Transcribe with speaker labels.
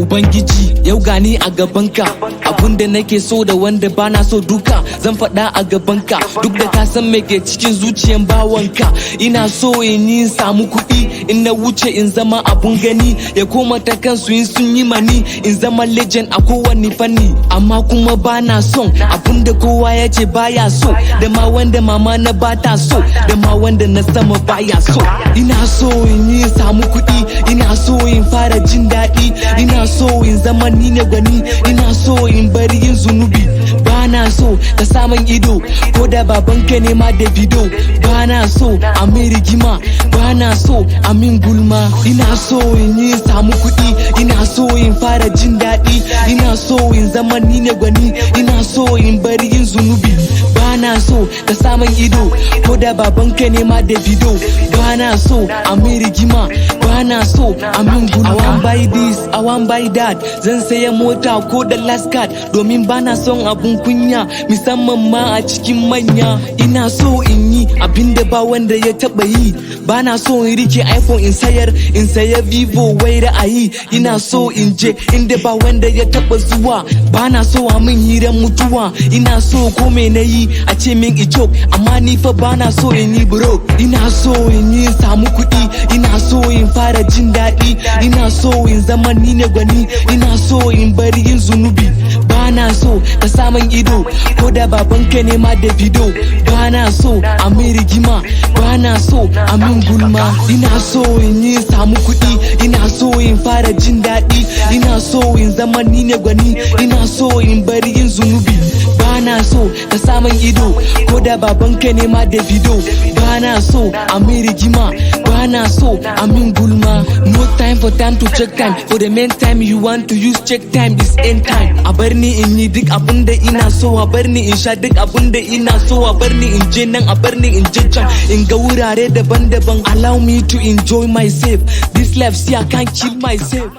Speaker 1: Ubangiji, yau gani a gabanka. Abunda nake so da wanda bana so duka zan faɗa a gabanka. Duk da ka san me ke cikin zuciyan bawanka. Ina so in yi samu kuɗi, in na wuce in zama abun gani, ya koma ta kansu in sun yi mani, in zama legend a kowane fanni. Amma kuma bana son abunda kowa ya ce baya so, da ma wanda mama na bata so, da ma wanda na sama baya so. Ina so in yi samu kuɗi, ina so in fara jin daɗi, ina so in zama ni ne gwani, ina so in bari yin zunubi. Bana so ka samun ido, ko da babanka ne ma Davido. Bana so a min rigima, bana so a min gulma. Ina so in yi samu kuɗi, ina so in fara jin daɗi, ina so in zama ni ne gwani, ina so in bari yin zunubi. Bana so ka samun ido, ko da babanka ne ma Davido. Bana so a min rigima, bana so a min gulma. I want buy this, I want buy that. Zan saya mota ko da last card, domin bana son abun kunya, musamman ma a cikin manya. Ina so in yi abinda ba wanda ya taba yi. Bana so in rike iPhone in sayar, in saya Vivo wai ra'ayi. Ina so in je inda ba wanda ya taba zuwa. Bana so a min hiran mutuwa. Ina so ko me na yi a ce min i joke, amma ni fa bana so in yi broke. Ina so in yi samu kuɗi, ina so in fara jin daɗi, ina so in zama ni ne gwani, ina so in bari yin zunubi. Bana so ka samun ido, ko da babanka ne ma Davido. Bana so a min rigima, bana so a min gulma. Ina so in yi samu kuɗi, ina so in fara jin daɗi, ina so in zama ni ne gwani, ina so in bari yin zunubi. Bana so ka samun ido, ko da babanka ne ma Davido. Bana so a min rigima, bana so a min gulma. No time for time to check time. For the main time you want to use check time is end time. A bar ni in yi duk abin da ina so, a bar ni in sha duk abin da ina so, a bar ni in je nan, a bar ni in je can, in ga wurare daban-daban. Allow me to enjoy myself. This life, see, I can't kill myself.